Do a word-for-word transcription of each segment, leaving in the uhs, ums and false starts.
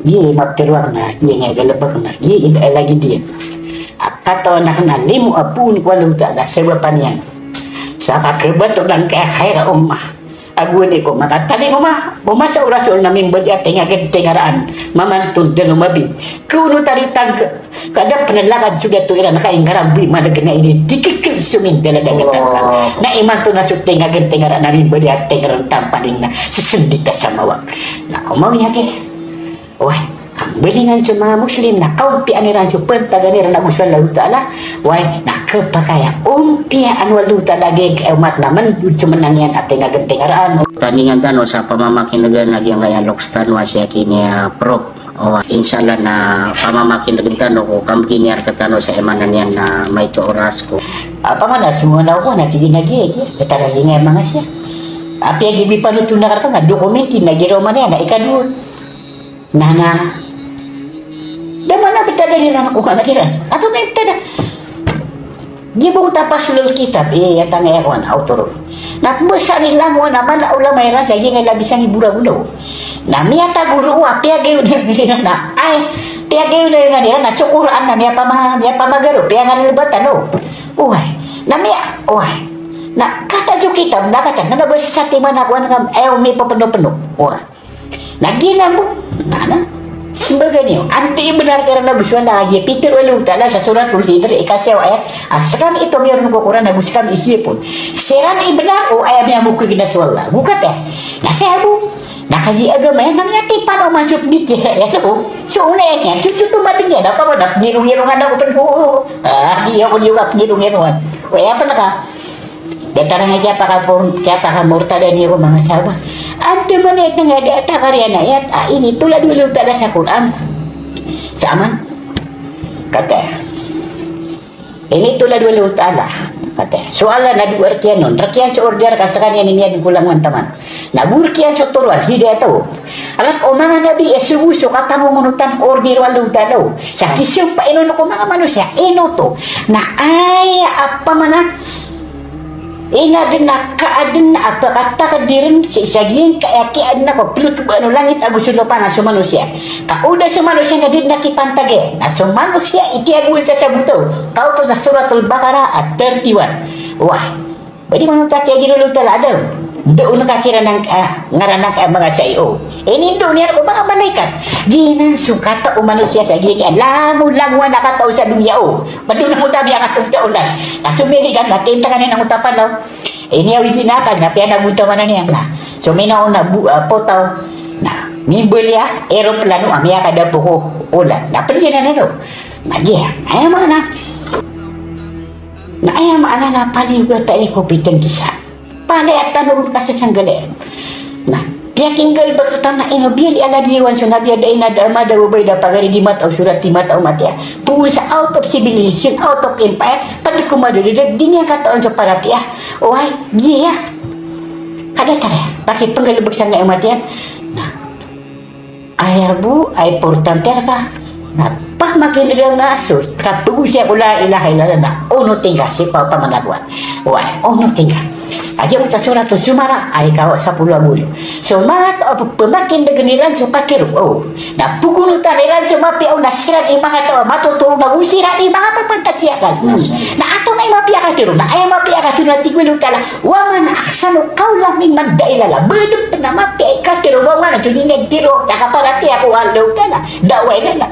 Giya i maptero akn a, giya i galbk akn a, giya i lagid iyan. A katawan akn a limo a poon ko Allahu Ta'ala, sabap iyan. Sa kakhabatod angkai a khair a ummah. Ago aya ko makatalingoma, momasa o Rasul na mimbaloy a tenga gn tengaraan, mamanton dn o mabi. Kono tari tangka, kada pn a lakad so dato iran, kaingkaran bo i maneg na ini, tikikil so mindala dagat tangka. Na imanto na so tenga gn tengaraan na mimbaloy a tengaraan tampaling na sisndit a samawag. Na omawi aki. Oway, kambalingan so manga Muslim na kaompiyaan iran so pantagan iran ago so Allahu Ta'ala. Oway, na khapakay a ompiyaan o Allahu Ta'ala giyangkai a omat na mandod so manang iyan a tenga gn tengaraan. Tandingan tano sa pamamakin'gan a giyangkai a loks tano a sii kini a prop. Oway, insha Allah na pamamakin'gan tano ko kambgini rktano sa imanan iyan na maito oras ko. Apa mana semua na ko na tig iyan a giya, giya. Kata lagi nga manga siya. Apiya giya bipanoto na karka na dokumenti na giraw man iyan na ikadowa. Na, na. Da man a btad iran ko kangadiran. Kato na btad. Giya bo ta paslul kitab, eh, aya tangay ako an author. Na pmbasa ni langon a mala a ulama iran sa giyangkai a labis a ngibora golaw. Na miyatagoro o, a piyagayonan iran na. Ay, piyagayonan iran na so Qur'an na miyapama-, miyapamagaro, piyangalbatan o. Oway. Na miya, oway. Na katawan so kitab, na katawan, na ba sa timan ako an kam, eh, mipapno-pno. Oway. Na giyanan bo, na, na. Simbaga niyo, anto i bnar kiran ago so Allah, aya pitharo o Allahu Ta'ala sa Suratul Hijr, ika siyaw ayat, a skami i tomiyoron ko Qur'an ago skami i siyapon. Siran i bnar o aya miyamokhag na so Allah. Bo kata, na saya bo, na kagiya agama iyan, na miyatipan o man so pitharo iyan, o. So ona iyan, so, so tomadn iyan, na pamana, pngirong-irongan ako pn, o, o. Ah, di ako, di ako pngirong-irongan. O, aya pn ka. Datar angkai a kiyapaka-, kiyapakamortad iyan ko manga sahabat. Antonaa i tnga a da a takariyan a ayat a initolad o Allahu Ta'ala sa Qur'an? Sa aman. Kata. Initolad o Allahu Ta'ala. Kata. So Allah na dowa rk iyan on. Rk iyan so order ka skaniyan i miyadn ko langowan taman. Na bo rk iyan so toroan, hidayat o. Rk o manga nabi a sogo so katangongonotan ko order o Allahu Ta'ala. Sa kisompa inon ko manga manosiya, ino oto. Na aya a pamana, ino dn a kaadn a pakatakdirn sii sa giyangkai a kiyaadna ko plkbaan o langit ago so lopa na so manosiya. Ka o da so manosiya na di dn a kipantag iyan. Na so manosiya i tiyagoan sa sabot o. Kaoto sa Suratul Baqarah a thirty-one. Wah. Ba di man oto a kiyagiraw o Allahu Ta'ala a da. Ndo on ka kiran angka, ah, ngaran angka, ah, manga sa iyo. Inindao niyan ko manga malaikat. Giyanan so katao o manosiya sa giyangkai a langolangowan a katao sa doniya o. Pd on a mota a miyakasogo sa olan. Ka so Amerika na tintakan iyan a mota palaw. Iniyaw i ginakal na piyanagontaman iyan na. So miyanaw na bo-, ah, potaw. Na mimbaloy a eroplano a miyakadapo ko olan. Na pd iyan a nano. Na giya. Aya maana. Na aya maana na paliogat a iko pitnggisan. Palaya tano ron ka sa sanggalay. Na, piyakinggalbk rktano na ino biyaloy a ladiyawan so Nabi a da ina da mada o bay da pagari di matao so rat di matao matiya. Poon sa out of civilization, out of empire, pd ko madadadg, di niyan katawan so parapiya. Oway, giya. Kadatar aya, pakipnggalbk sangkai a matiya. Na, Aya bo a importante rka na pamakin'ga nga so kapgosayi ko la ilaha illallah na onoting ka sii ko pamanagowan. Oway, onoting ka. Kagiya bo sa Suratul Zumar, aya ika sapolo ago walo. So manga taw a pamakin'gn iran so katharo. O, na pagonotan iran so mapiya o na siran i manga taw a matotoro na go siran i manga papantas i akal. Na antonaa i mapiya a katharo? Na aya mapiya a katharo na tig o Allahu Ta'ala, "Wa man ahsanu qawlan mimman da'a ilallah." Ba dn pn a mapiya i katharo, ba wala so di niyan tharo sa kaparatiyaya ko Allahu Ta'ala. Da'wa ilallah.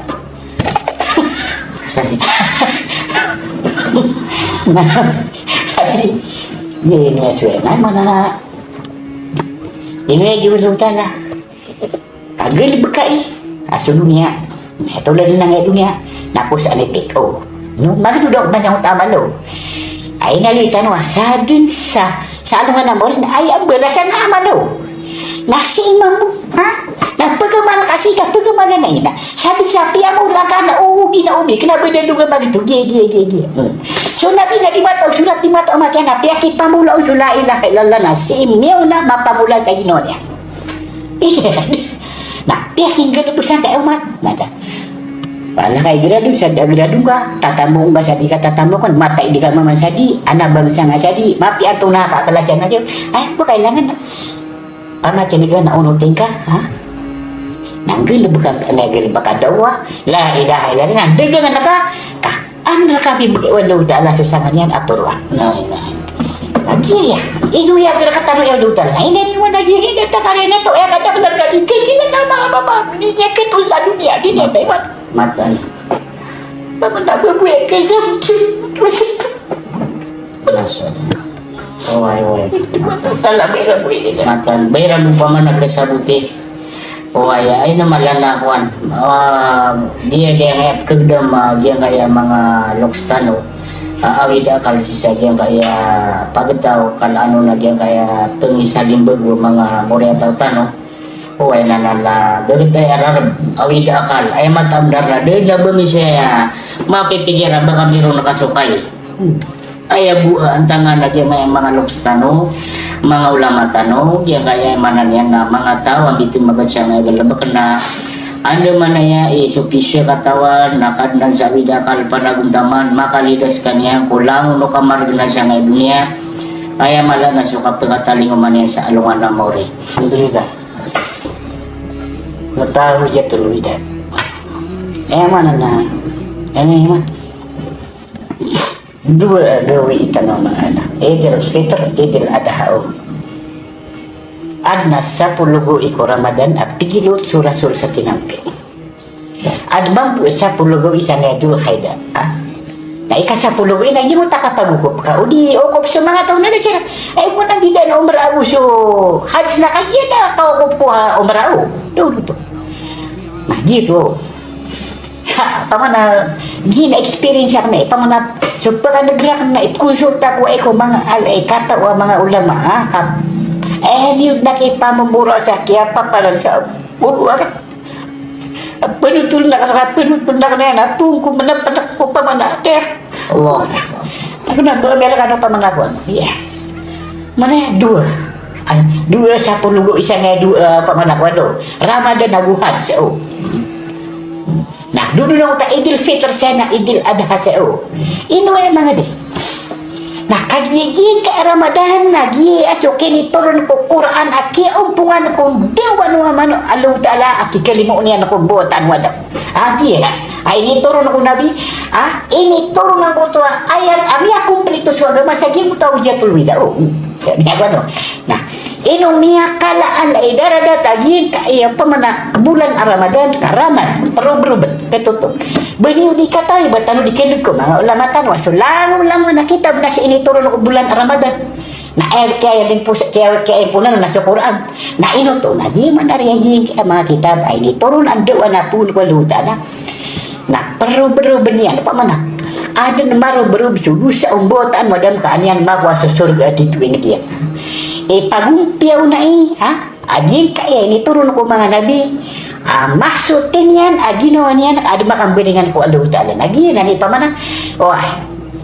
Sorry. Na, adi, iya, iya, so, na, mana na. Ini lagi Allahu Ta'ala. Kagalbk ka i, a so doniya. Na, ito la dn angkai a doniya. Na ko sa lipik, o. No, magdodok ba niyan oto a amal o. Ay, na lita no, a sadn sa, sa alongan a mawri, na aya balasan a amal o. Na sii mambo, ha? Na pagamal ka sii ka, pagamal na ina. Sadn sa piyamola ka na, o, obi na obi, kna ba da dn ka magito, gi, gi, gi, gi. Hmm. So, Nabi na di matao, so, Nabi matao, matiya na piyakipamolaon so la ilaha illallah na sii miyaona mapamola sa ginawa niyan. Na, piyakinggalbk sangkai a omat. Na, da. Pala ka i grado, sa da grado ka, tatamok ka, sa di ka tatamok, mata i di ka maman sa di, ana bangsa nga sa di, mapiya antonaa ka klasi a masiyo. Ay, ba kailangan na. Pamakin'ga na onoting ka, ha? Na nggalbk ka, na nggalbk ka dawa, la ilaha illallah, na dagangan ka, ka, andar ka bi, wallahu ta'ala so sangn iyan a toroa. Na, na. Lagid iyan, ino iya gr ka tano iya Allahu ta'ala. Na ino niyo na lagid iyan, ino ta karina to, iya kadaklan na di, di, di, na manga mama, di niyan kito sa doniya, di niyan maiwan. Matan. Mama na baboy ka sa. Masha Allah. Oway, oway. Matan, ba iran bo paman a kasaboti. Oway, aya ino mala na kowan. Ah, giya, giya kaya pkagdam, ah, giya kaya manga loks tano. Ah, awid a akal sii sa giya kaya pagtaw, kala ano na giya kaya pngisalimbag o manga moriyataw tano. Oway, na, na, na, dagitay a rarb, awid a akal, aya mataan a da, da, da ba misaya mapipikir a ba kami ron kasokay. Hmm. Aya bo, ah, antangan a giya manga, manga loks tano, manga ulama tano, giya kaya maana niyan na manga taw a mbitimbag sangkaya galbk na, anda manaya i so pisa katawan na Kadnan sa awid a akal panagontaman, makalidas skaniyan ko langon o kamargn sangkaya doniya. Aya mala na so kapkatalingoma niyan sa alongan a maori. Alhamdulillah. Matawi ya tuluwi da. Aya maana na, aya maana. Dowa a gawii tano a maana. Idul Fitr, Idul Adha o. Adn a sapolo gawii ko Ramadan a pigilot so Rasul sa tinampi. Adn mambo sapolo gawii sangkaya Dul Hijjah. Ah? Na ika sapolo gawii na giyoto a kapagokop ka. O di okop so manga taw na da siran. Ay mo na di da na umrah ago so Hajj na kagiya da kaokop ko, ah, umrah o. Dolo to. Na giyoto. Ha, pamana, giya na experience akn na, pamana, so pkaneg rakn na, ipkonsulta ko, ay ko manga al-, ay kataw a manga ulama, ha, ka, eh, niyo na kipamomoro sa kiyapapalan sa, o, akn. Pnotol na ka, pnotol na ka na, na pungko, mana, pnotol ko pamana, kaya. Allah. Ako na, ba, meron ka na pamana ko, ano? Yes. Mana, dowa. Ay, dowa sapolo gawii sangkaya dowa, pamana ko, ano? Ramadan ago Hajj, o. Na, dodo na oto a Idil Fitr saya na Idil Adha saya, o. Ino aya manga di. Na kagiya giyangkai a Ramadan, na giya so kinitoron ko Qur'an a kiyaompongan ko ndawan o amano Allahu Ta'ala a kikalimoon iyan ko mbotan o Adam. A giya, a initoron ko Nabi, a initoron ko oto a ayat a miyakomplito so agama sa giya oto a Hujjatul Wida. O, miyakowa ano. Na, ino miyakalaan a idaradat a giyangkai a pamana bolan a Ramadan, karamat, probrobn, katoto. Ba niyo di katawi, ba tano di kandg ko manga ulama tano a so langolangon a kitab na sii initoron ko bolan a Ramadan. Na aya kiya, kiya, kiya, kiyaimponan na so Qur'an. Na ino oto, na giya man ari a giyangkai a manga kitab a initoron a ndawan a poon ko Allahu Ta'ala. Na probrobn iyan, pamana. Adn marobrob so dosa o mbotan o Adam ka an iyan makowa so sorga a titho ingd iyan. Ipagompiya on ai, ha? A giyangkai a initoron ko manga nabi, a masotin iyan a ginawa niyan a adn a makambalingan ko Allahu Ta'ala. Na giyanan i pamana, o,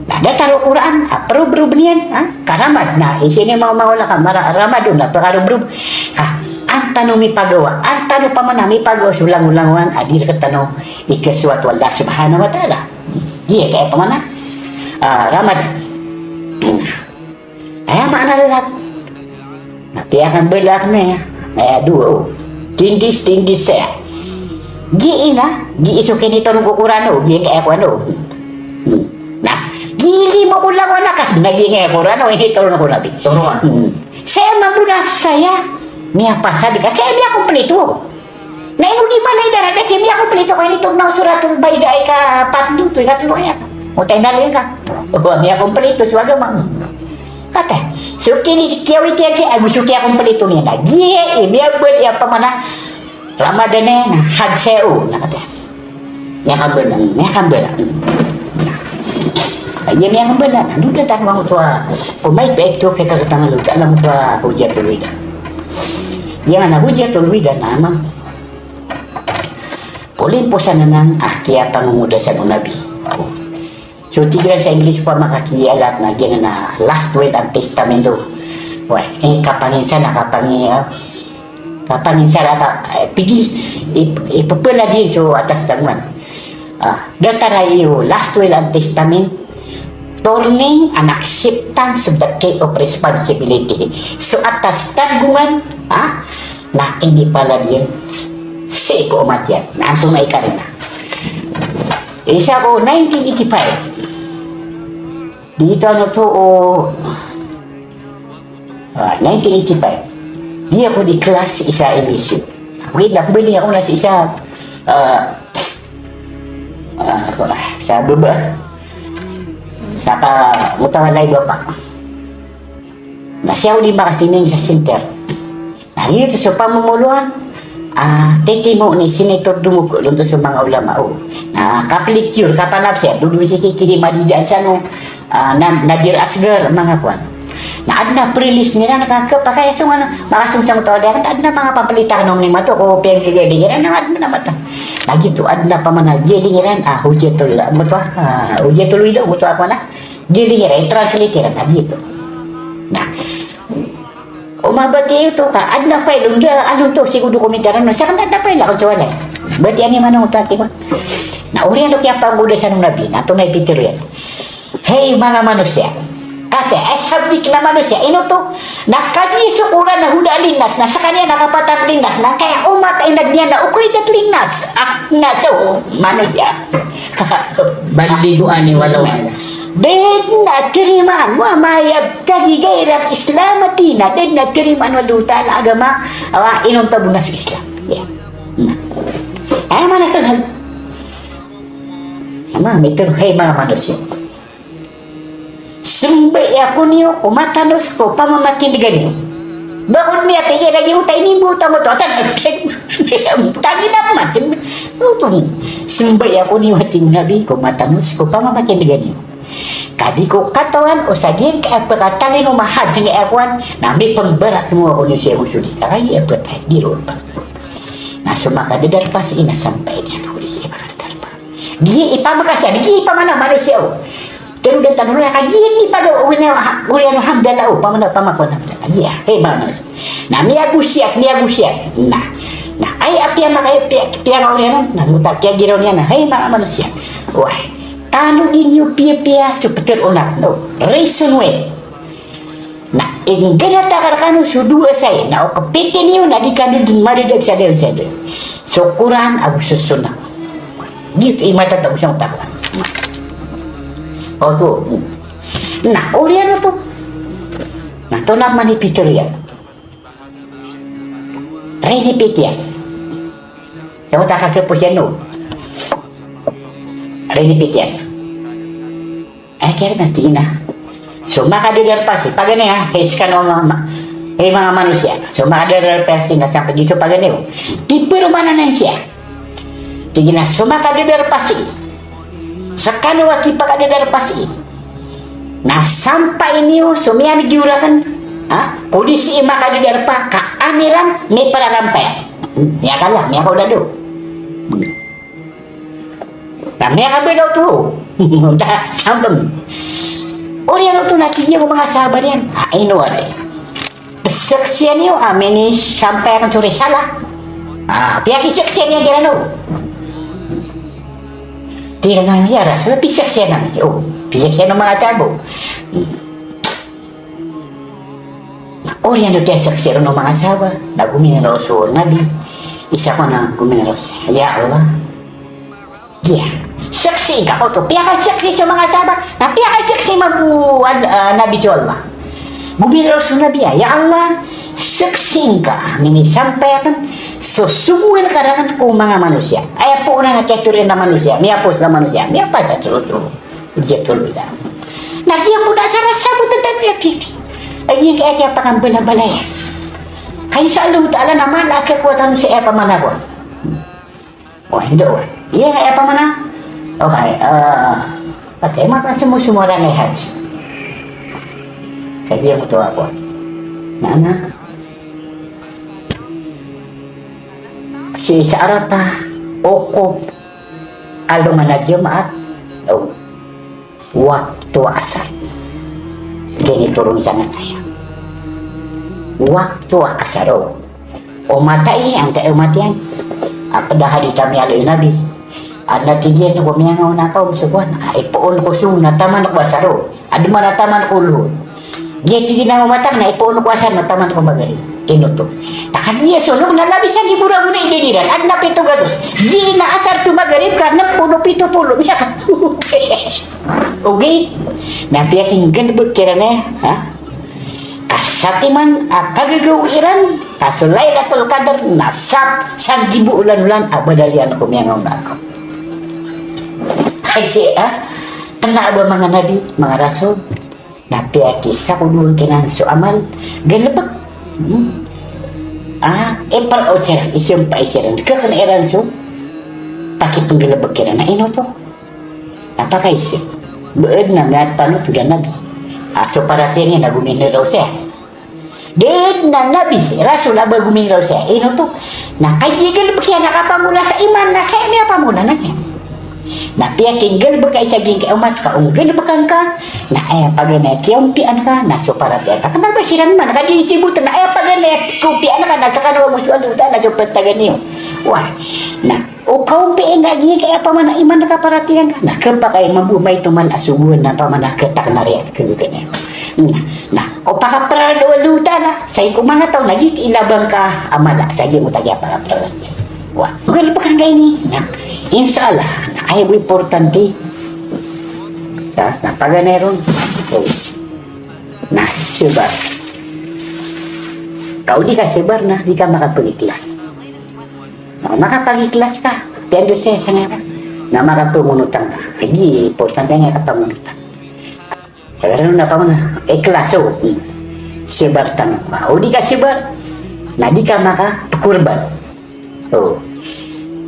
na datar o Qur'an a probrobn iyan, ha? Karamat na, isa ini manga, manga ulama ka mara-, Ramadan na pkarobrob. Ka, an tano mipagawa, an tano pamana mipagawa so langolangon a di rktano ikasowat o Allah Subhanahu wa Ta'ala. Giyangkai a pamana, a, Ramadan. Aya maana rk. Na piyakambalak na aya. Aya dowa, o. Tindis, tindis saya. Gii na, gii so kinitoron ko Qur'an o, giyangkai a kowan o. Hmm. Na, gii limo ko langon a ka, na giyangkai a Qur'an o, initoron ko Nabi. Toroan. Hmm. Saya mambo na saya miyapasad ka, saya miyakomplito. Na ino di mala i daradat iyan, miyakomplito ka, initoron o Suratul Baqarah ika pat, oto ika tlo ayat. O, taynalin ka. O, miyakomplito so agama. Kata, so kini, kiyawit iyan saya ago so kiyakomplito niyan. Na giya i miyabaloy a pamana Ramadan na, na Hajj saya, o, na kata. Miyakambala, miyakambala. Aya miyakambala, na dodo tano angkoto a, ko maito a ito, kaya kataman dodo, alam ko a Hujjatul Wida. Aya na Hujjatul Wida na, ama. Polimposan anan a kiyapangongodasan o Nabi. So, tig iran sa English, opama ka kiyalat na giyanan a last will and testament o. Wai, eh, kapanginsan a kapangi-, ah, kapanginsan a ka-, eh, pigi, ip-, ipepelagi so atas tanuan. Ah, datar a iyo last will and testament, turning an acceptance of the key of responsibility. So, atas tanggongan, ah, na inipalad iyan Tiko matiya, na antonaa i karina. Isa ko nineteen eighty-five. Di ito ano to o, ah, nineteen eighty-five. Di ako di class isa emisyo. Wait, nakbili ako na sa isa, ah, ah, ako na, sa baba. Saka, mutawalay ba pa. Na siya o di makasining sa center. Na giyoto so pamomoloan, ah, titimo ni Senator Dumukul, onto so manga ulama, o. Na kaplecture, kapanapsir, dodon si Kiki Himadi dyan sa no, ah, na, Nadir Asgar, manga kowan. Na adn a pre-release iran, na kakapakay so nga, makasong sa moto, adn a manga pampalitak nong ni mato, ko piyanggalingiran, na adn a mata. Na giyoto, adn a pamana, galingiran, ah, Hujjatullah, moto, ah, Hujjatul Wida, moto ako na. Galingiran, i-translate iran, na giyoto. Na, o mabati oto ka, adn a file, onda, alonto, sii ko dokumentar, na, saka adn a file, ako sa walay. Bati ani manong oto aki ba. Na, oriyan o kiyapangoda san o Nabi, na antonaa i pitharo iyan. Hay manga manosiya. Katii, eh, sabik na manosiya, ino to? Na kagiya so Qur'an na hudan linnas, na skaniyan na kafatar linnas, na kaya umat ay nagniyan na ukhrijat linnas. Ah, na so, manosiya. Ballighu anni walaw aya. Da dn a tarimaan, wa man yabtaghi ghayral Islami dinan, da dn a tarimaan o Allahu Ta'ala a agama, a inonta bo na so Islam. Ya. Na. Aya maana ka, hay manga manosiya. Smbaya ko niyo ko matanos ko pamamakindigan iyo. Ba ko niya tig iyan a giyoto, inimbo ta mo to, atan, tagi na man, sim-, oto, smbaya ko niyo, a tig o Nabi, ko matanos ko pamamakindigan iyo. Ka di ko katawan o sa giyangkai a pkatalingoma a hadis sangkai a kowan, na mipmbarat mo ako niyo sii ko sodi. Ka kagiya ptay, di ron pa. Na so makadadarpa sii na sampay niyan ko di sii makadadarpa. Giya i pamakasan, giya i pamana manosiya o. Tero den tano na ka giya i paga, oriyan o ha-, oriyan o Hamdallah o, pamana, pamako na Hamdallah. Giya, hay manga manosiya. Na miyagosiyat, miyagosiyat. Na, na aya a piyamakay, piya, piyangaoriyan on, na mota kiyagiraw niyan na, hay manga manosiya. Wai, tanodi niyo piyapiya so ptharoon akn, no. Reason why. Na inggalata ka rkano so dowa saya, na o kpiti niyo na di kano dn madadag sa dayon sa dayon. So Qur'an ago so Sunnah. Giyoto i matatago sa otak. Oto. Na oriyan oto. Na tonaa pman i pitharo iyan. Repeat iyan. Sa otak a kapos iyan, no. Repeat iyan. Ay, kaya na, tig iyan a. So makadadarpa sii, paganay ha, hay skano ma-, ma-, hay manga manosiya. So makadadarpa sii na sa pagi so paganay o. Tiper o mananan siya. Tig iyan a so makadadarpa sii. Skano a kipakadadarpa sii. Na sampay niyo so miyaneg iyo rakn. Ha? Ko di sii makadadarpa ka an iran miprarampay. Miyakala, miyakaolad o. Na miyakabaloto. Da, sampay. Oriyan oto na tig iyan ko manga sahabat iyan. A, ino ari. Pzaksian iyo a minisampay akn so risalah. A, piyakisaksian iyan kiran o. Tig iran a, ya Rasul, pizaksian ami. O, pizaksian o manga sahabat. Na oriyan o kiyasaksi ron o manga sahabat, na gominraw so Nabi. Isa ko na gominraw so, ya Allah. Giya. Saksi ka oto, piyakasaksi so manga sahabat, na piyakasaksi mambo o Al-, ah, Nabi so Allah. Gominraw so Nabi a, ya Allah, saksi ngka a minisampay akn so sogoan ka rakn ko manga manosiya. Aya poon a kiyatoroa iyan a manosiya, miyapos a manosiya, miyapasad so, so. Hujjatullah. Na giya bo na sa rasa bo tantang iya pipi. Agi kaya kiyapakambalabalaya. Kaya insha Allah Ta'ala na mala a kakowa tano sa aya pamana ko. O, hindi, o. Iya nga aya pamana. Okay, ah, patay, maka sumusumo ra na i Hajj. Kaya giya bo to ako. Na, na. Sii sa Arafah, okop, alongan a Jumaat, o, wakto asar. Gini toron sa nan aya. Wakto asar, o. O mata i, angkai o mata iyan. A pd a hadith a miyaaloy o Nabi. Adn a tig iyan ko miyangaona ka o so kowan. A, ipoon ko so na taman ko asar, o. Adn man a taman ko luhur. Giya tig iyan a o mata akn na ipoon ko asar na taman ko magrib. Ino oto? Na kagiya so lok na labi sa gibo ragon a ida iran, adn a pito gatos. Giya na asar to magrib ka, npolo, pito polo. Ogaid na piyakinggalbk iran aya, ha? Ka satiman a kagagawii ran, ka so Lailatul Qadr na sat sa gibo olan-olan a badalian ko miyangaona ko. Kasi, ha? Kna a ba manga nabi, manga rasul, na piyakisakodowan kiran so amal, galbk. Hmm. Ah, iparaot siran, isampa siran, kkna iran so pakipnggalbk iran. Na ino oto? Na pakaiza. Ba adn a miyapanothol a nabi a so paratiyaya niyan na gominraw saya. Da dn a nabi, rasul a ba gominraw saya. Ino oto? Na kagiya galbk iyan a kapamola sa iman na saya miyapamola na niyan. Na piyakinggalbk ka isa giyangkai a omat ka, o nggalbkan ka, na aya paganay a kiyaompiyaan ka na so paratiyaya ka. Kna ba siran man, ka di sibotn na aya paganay a kiyaompiyaan ka na skano ago so Allahu Ta'ala so pntagan iyo. Wah, na o kaompiya ngka giyangkai a pamana iman ka, paratiyaya ka, na khapakay mambo maito mala a sogoan a pamana a khatakn a riyat kagaga niyan. Na, na o pakaprarad o Allahu Ta'ala sii ko manga taw na gii ilabang ka a mala sa giyangkoto a kiyapakaprarad iyan. Wah, so galbk angkai ini. Na, insha Allah, na aya bo importante. Sa, na paganay ron. So, na sabar. Ka o di ka sabar na di ka makapagiklas. Na makapagiklas ka, tiyando saya sangka, na makapangonotang ka. Aya importante a kapangonotang. Kaya na pamana, ikhlas, o. Hmm. Sabar tano. Na o di ka sabar, na di ka makapkorban. O.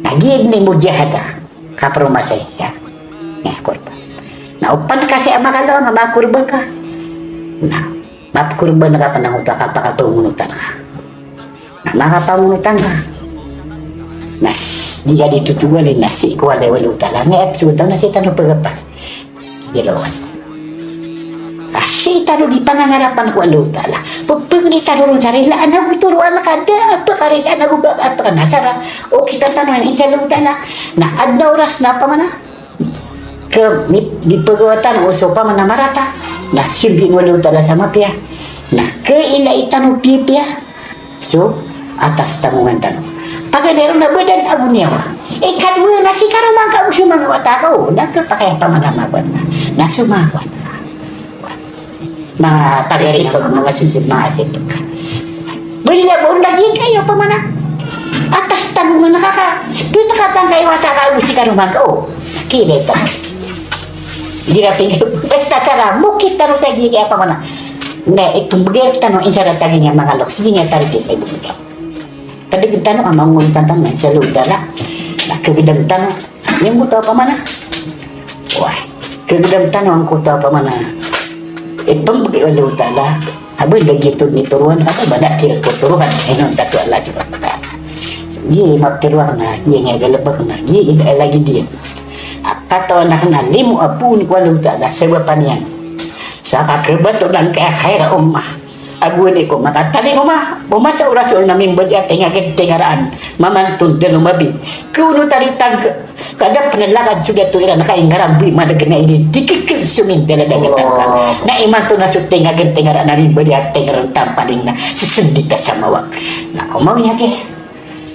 Na giya dn i mujahadah. Kapromasay, ya. Ya, korban. Na o pn ka saya makalawan, na makakorban ka. Na mapkorban ka pn angkoto a kapakapangonotang ka. Na makapangonotang ka. Na s-, di ka di totogalin na sii ko walay o Allahu Ta'ala. Nga aya pzowaan tano na sii tano pagapas. Di lawas. Ka sii tano di pangangarapan ko Allahu Ta'ala. Pphangni tano ron sa rilaan ago toroan ka, da a pkarilaan ago ba a pkanasara. O kita tano na insha Allahu Ta'ala. Na adn a oras na pamana. Ka mi-, di pagawatan o so pamana marata. Na simbiin o Allahu Ta'ala sa mapiya. Na kailay tano piyapiya so atas tanggongan tano. Paganay ron na badan ago niyawa. Ikadowa na si karoma ngka ago so manga wata ka, o, na khapakay a pamana maban na. Na so manga wata ka. Manga tagari, manga sisip, manga sisip. Bali na bo lagi kaya pamana. Atas tanggongan ka ka, sipin ka tangkay wata ka, o si karoma ka, o. Kira ito. Di ka ping-, basta cara, mokit tano sa giyangkai a pamana. Na, ipmbgay tano, insha Allah, tagi niyan manga loks, di niyan target, ay, bmbgay. Pd tano a mangonotang tano, insha Allahu Ta'ala. Na, khagdam tano, Giyangkoto a pamana. Wah, khagdam tano angkoto a pamana. Ipmbgay o Allahu Ta'ala. Aba da giyoto i toroan, aba da giyoto i toroan. Ino, tato Allah Subhanahu wa Ta'ala. So, giya i maptero akn na, giya i galbk akn na, giya i lagid iyan. A katawan akn na limo a poon ko Allahu Ta'ala, sabap iyan. Sa kakhabato angkaya khair a ummah. Ago di ko makatalingoma, o masa o Rasul na mimbaloy a tinga gn tingaraan, mamanton dn o mabi. Khaono taritan ka, ka da pn lakad so dato iran, ka inggaran boy madakl na ini, di kikil so mindala da gtangka. Na imanto na so tinga gn tingaraan na mimbaloy a tingaraan tampaling na, sasndit a samawag. Na komawi agi.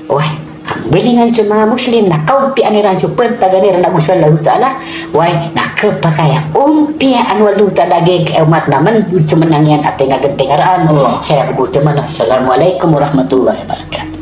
Wah, a mbalingan so manga Muslim na kaompiyaan iran so pntagan iran ago so Allahu Ta'ala. Wah, na khapakay a ompiyaan o Allahu Ta'ala giyangkai a omat na mandod so manang iyan a tinga gn tingaraan. Allah. Saya ko bo tmana. Assalamu alaikum warahmatullahi wabarakatuh.